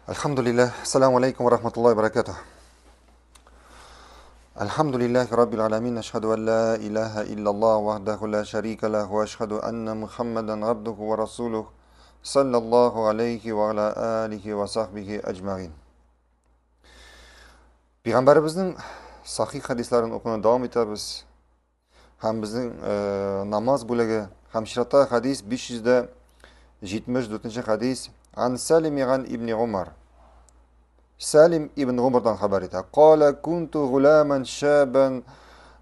Әлхәмдүлилләһ. Ассаламу алейкум ва рахматуллаһи ва баракатуһ. Әлхәмдүлилләһи раббил аламин. Ашһаду ан ла илаһа иллаллаһ вахдаху ла шарика лах ва ашһаду анна Мухаммадан абдуху ва расулух саллаллаху алейхи ва аля алихи ва сахбихи аҗмаин. Пәйгамбәребезнең сахих хәдисләрен укуны дәвам итәбез. Һәм безнең э, намаз бүлеге һәм чиратта хәдис 574 хәдис Ан Салим ган ибн Умар. Салим ибн Умардан хәбәр итә. Кала кунту гуламан шабан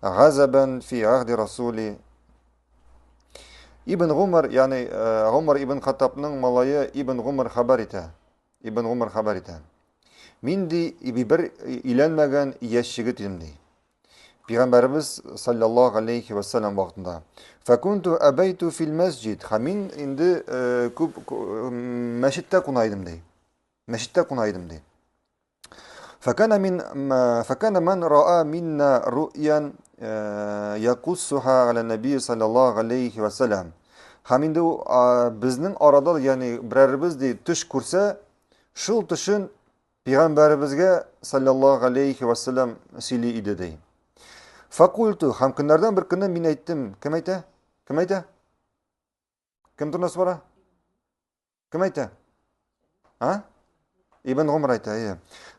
газабан фи ахди расули. Ибн Умар, ягъни э, Умар ибн Хаттабның малае Ибн Умар хәбәр итә. Ибн Умар хәбәр итә. Мин ди бер өйләнмәгән яшь егет идем ди. Пәйгамбәребез саллаллаһу алейхи ва саллям вакытында. Фәкунту абайту фил мәсҗид. Һәм мин инде э, күп мәчеттә куна идем ди. Мәчеттә куна идем ди. Фәкана мин фәкана ман раа минна ру'ян э, якуссуха аля наби саллаллаһу алейхи ва саллям. Һәм инде безнең арада, ягъни берәребез ди төш күрсә, шул төшен Пәйгамбәребезгә саллаллаһу алейхи ва саллям сөйли иде ди. Факульту һәм көннәрдән бер көнне мин әйттем. Кем әйтә? Кем әйтә? Кем турында бара? Кем әйтә? А? Ибн Гумар әйтә, әйе.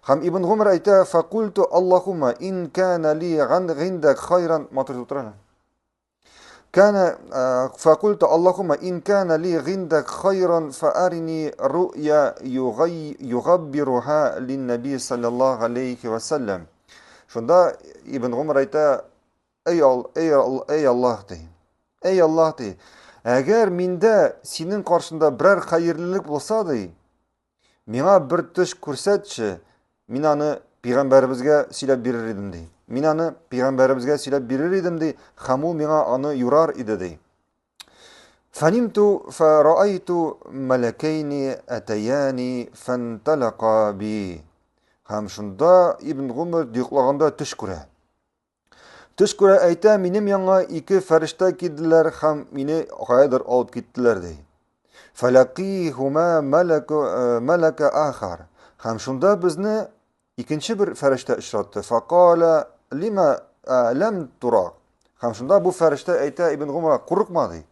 Һәм Ибн Гумар әйтә, факульту Аллахума ин кана ли гиндак хайран, матур итеп утыра. Кана факульту Аллахума ин кана ли гиндак хайран фаарини ру'я югаббируха лин наби саллаллаху алейхи ва саллям. Шунда Ибн Гумар әйтә, эй, эй, эй Аллаһ ди. Эй Аллаһ ди. Әгәр миндә синең каршында берәр хәерлелек булса ди, Миңа бер төш күрсәтче, мин аны пәйгамбәребезгә сөйләп бирер идем, ди. Мин аны пәйгамбәребезгә сөйләп бирер идем, ди, һәм ул миңа аны юрар иде, ди. Фанимту фараайту малакайни атаяни фанталака би. Һәм шунда Ибн Гумар йоклаганда төш күрә. Төш күрә әйтә, минем янга ике фәрештә килделәр һәм мине каядыр алып киттеләр, ди. Фәләкихума мәләка ахар. Һәм шунда безне икенче бер фәрештә очратты. Факала лима ләм тура. Һәм шунда бу фәрештә әйтә Ибн Гумарга, курыкма, ди.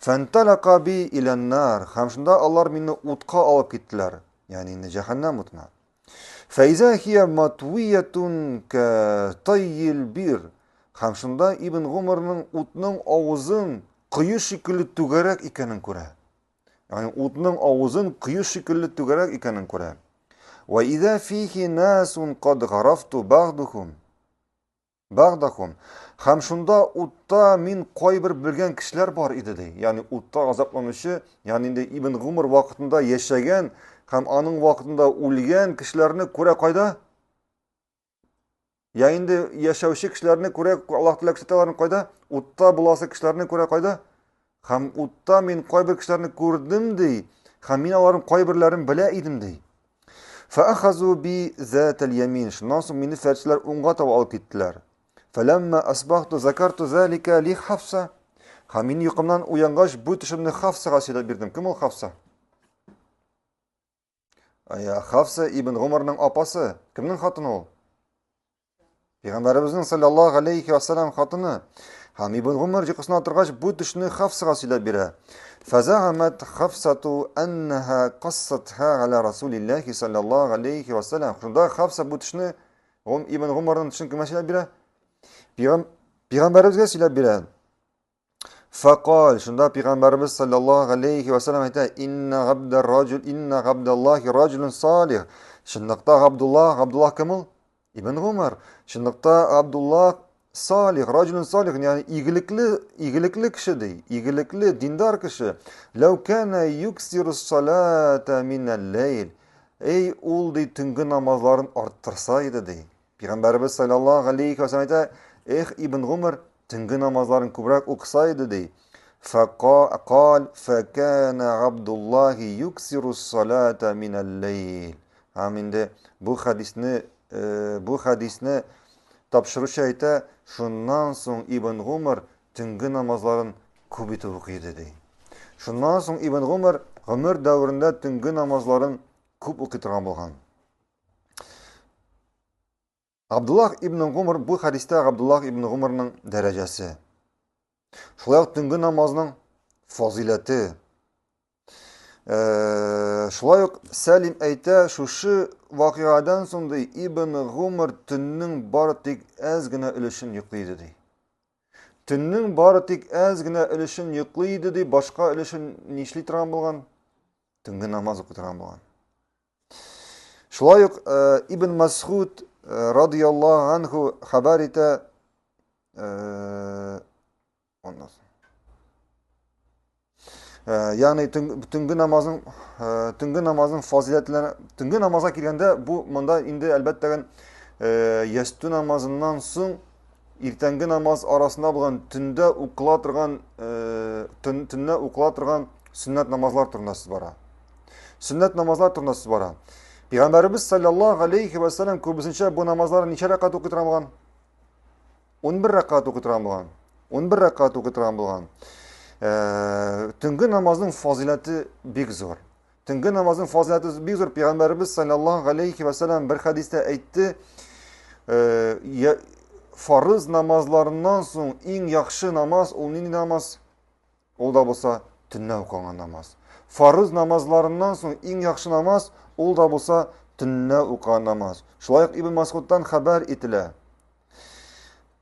Фәнталака би иләннар. Һәм шунда алар мине утка алып киттеләр. Ягъни инде җәһәннәм утына. Фәйзә хия матвиятун катайил бир. Һәм шунда Ибн Гумарның утның авызын кое шикелле түгәрәк икәнен күрә. Ягъни утның авызын кое шикелле түгәрәк икәнен күрә. Ва иза фихи насун кад гарафту багдухум. Багдахум. Һәм шунда утта мин кайбер белгән кешеләр бар иде ди. Ягъни утта газапланучы, ягъни инде Ибн Гумар вакытында яшәгән һәм аның вакытында үлгән кешеләрне күрә кайда? Я инде яшәүче кешеләрне күрә, Аллаһ Тәгалә күрсәтә аларны кайда? Утта буласы кешеләрне күрә кайда? Һәм утта мин кайбер кешеләрне күрдем ди, һәм мин аларның кайберләрен белә идем ди. Фәахазу би зәтәл ямин. Шуннан соң мине фәрчеләр уңга таба алып киттеләр. Фәләммә асбахту закарту залика ли Хафса. Һәм мин йокымнан уянгач бу төшемне Хафсага сөйләп бирдем. Кем ул Хафса? Ая, Хафса ибн Гумарның апасы. Кемнең хатыны ул? Пәйгамбәребезнең саллаллаһу алейхи ва саллям хатыны. Һәм Ибн Гумар йокысына торгач бу төшне Хафсага сөйләп бирә. Фазагамат Хафсату аннаха qassatha ala Расулиллахи саллаллаһу алейхи ва саллям. Шунда Хафса бу төшне Ибн Гумарның төшен кемгә сөйләп бирә? Пәйгамбәребезгә сөйләп бирә. Факал, шунда пәйгамбәребез саллаллаһу алейхи ва саллям әйтә, инна габда раҗул, инна габдаллахи раҗулун салих. Чынлыкта Габдуллах, Габдуллах кем ул? Ибн Гумар. Чынлыкта Абдуллах салих, раҗулун салих, ягъни игелекле, игелекле кеше ди, игелекле, диндар кеше. Ләү кана юксиру салата минәл-ләйл. Эй, ул ди төнге намазларын арттырса иде ди. Пәйгамбәребез саллаллаһу алейхи ва саллям әйтә, эх, Ибн Гумар төнге намазларын күбрәк укыса иде ди. Фақал факана Абдуллахи юксиру салата минәл-ләйл. Һәм инде бу хәдисне э, бу хәдисне тапшыручы әйтә, шуннан соң Ибн Гумар төнге намазларын күп итеп укый иде ди. Шуннан соң Ибн Гумар гомер дәверендә төнге намазларын Күп укый торган булган. Абдуллах ибн Гумар бу хәдистә Абдуллах ибн Гумарның дәрәҗәсе. Шулай ук төнге намазның фазиләте. Шулай ук Сәлим әйтә, шушы вакыйгадан соң ди, Ибн Гумар төннең бары тик әз генә өлешен йоклый иде ди. Төннең бары тик әз генә өлешен йоклый иде ди, башка өлешен нишли торган булган? Төнге намаз укый торган булган. Шулай ук Ибн Масхуд радияллаһу анху хәбәр итә, оннан соң. Ягъни төнге намазның төнге намазның фазиләтләре, төнге намазга килгәндә, бу монда инде әлбәттә ястү намазыннан соң иртәнге намаз арасында булган төндә укыла торган төнлә укыла торган сөннәт намазлар турында сүз бара. Сөннәт намазлар турында сүз бара. Пәйгамбәребез саллаллаһу алейхи ва саллям күбесенчә бу намазларны ничә рәкәгать укый торган булган? 11 рәкәгать укый торган булган. 11 рәкәгать укый торган булган. Төнге намазның фазиләте бик зур. Төнге намазның фазиләте бик зур. Пәйгамбәребез саллаллаһу алейхи ва саллям бер хәдистә әйтте, фарыз намазларыннан соң иң яхшы намаз ул нинди намаз? Ул да булса төнлә укылган намаз. Фарыз намазларыннан соң иң яхшы намаз ул да булса төнлә укыган намаз. Шулай ук Ибн Масгудтан хәбәр ителә.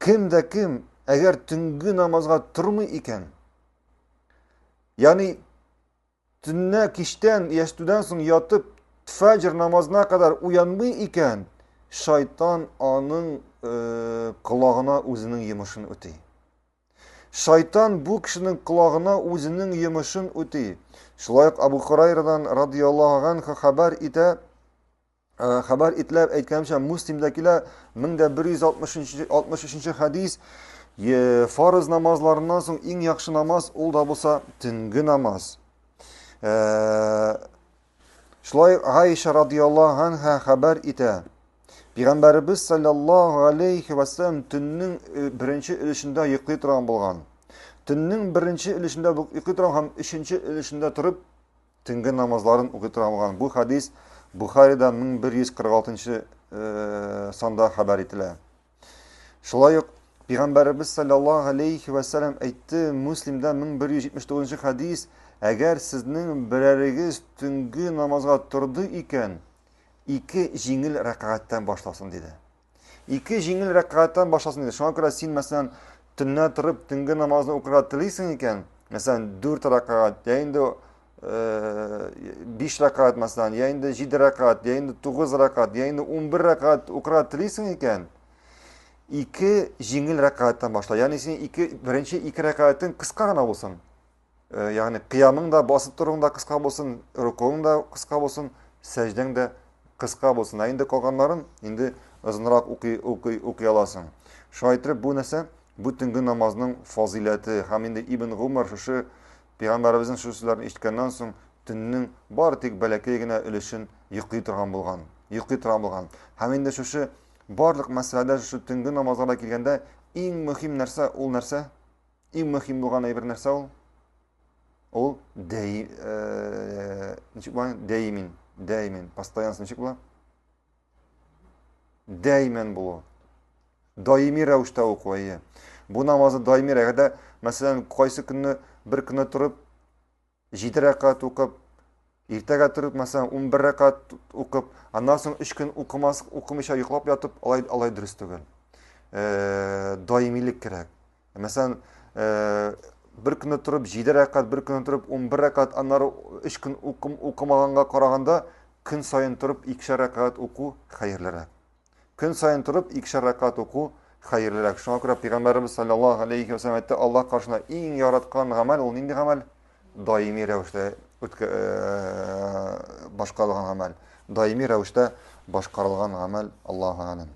Кем дә кем әгәр төнге намазга тормый икән, ягъни төнлә кичтән ястүдән соң ятып фәҗр намазына кадәр уянмый икән, шайтан аның колагына үзенең йомышын үти. Шайтан бу кешенең колагына үзенең йомышын үти. Шулай ук Абу Хурайрадан радияллаһу анху хәбәр итә, хәбәр ителә, әйткәнемчә, Муслимдә килә, 1163 хәдис, фарыз намазларыннан соң иң яхшы намаз ул да булса төнге намаз. Шулай Аиша радияллаһу анха хәбәр итә. Пәйгамбәребез саллаллаһу алейхи ва саллям төннең беренче өлешендә йоклый торган булган. Төннең беренче өлешендә йоклый торган һәм өченче өлешендә торып төнге намазларын укый торган булган. Бу хадис Бухарида 1146 санда хәбәр ителә. Шулай ук Пәйгамбәребез саллаллаһу алейхи ва саллям әйтте, Муслимда 1179 хадис, әгәр сезнең берәрегез төнге намазга торды икән, ике җиңел рәкәгатьтән башласын диде. Ике җиңел рәкәгатьтән башласын диде. Шуңа күрә син, мәсәлән, төнлә торып төнге намазны укырга телисең икән, мәсәлән, 4 рәкәгать, я инде 5 рәкәгать, мәсәлән, я инде 7 рәкәгать, я инде 9 рәкәгать, я инде 11 рәкәгать укырга телисең икән, ике җиңел рәкәгатьтән башла. Ягъни син ике беренче ике рәкәгатең кыска гына булсын. Ягъни кыямың да, басып торуың да кыска булсын, рукуың да кыска булсын, сәҗдәң дә кыска булсын. Ә инде калганнарын инде озынрак укый, укый, укый аласың. Шулай итеп, бу нәрсә? Бу төнге намазның фазиләте. Һәм инде Ибн Гумар шушы Пәйгамбәребезнең шул сүзләрен ишеткәннән соң, төннең бары тик бәләкәй генә өлешен йоклый торган булган. Йоклый торган булган. Һәм инде шушы барлык мәсьәләдә, шушы төнге намазга да килгәндә, иң мөһим нәрсә ул нәрсә? Иң мөһим булган әйбер нәрсә ул? Ул дәй, ничек була? Дәймин, дәймин, постоянство ничек була? Дәймән булу. Даими рәвештә уку, әйе. Бу намазны даими рәвештә, мәсәлән, кайсы көнне бер көнне торып 7 рәкәгать укып, иртәгә торып, мәсәлән, 11 рәкәгать укып, аннан соң 3 көн укымас, укымыйча йоклап ятып, алай алай дөрес түгел. Даимилек кирәк. Мәсәлән, бер көнне торып 7 рәкәгать, бер көнне торып 11 рәкәгать, аннары 3 көн укым, укымаганга караганда, көн саен торып 2 рәкәгать уку хәерлерәк. Көн саен торып 2 рәкәгать уку хәерлерәк. Шуңа күрә Пәйгамбәребез саллаллаһу алейхи ва саллям әйтте, Аллаһ каршында иң яраткан гамәл ул нинди гамәл? Даими рәвештә башкарылган гамәл. Даими рәвештә башкарылган гамәл, Аллаһу алем.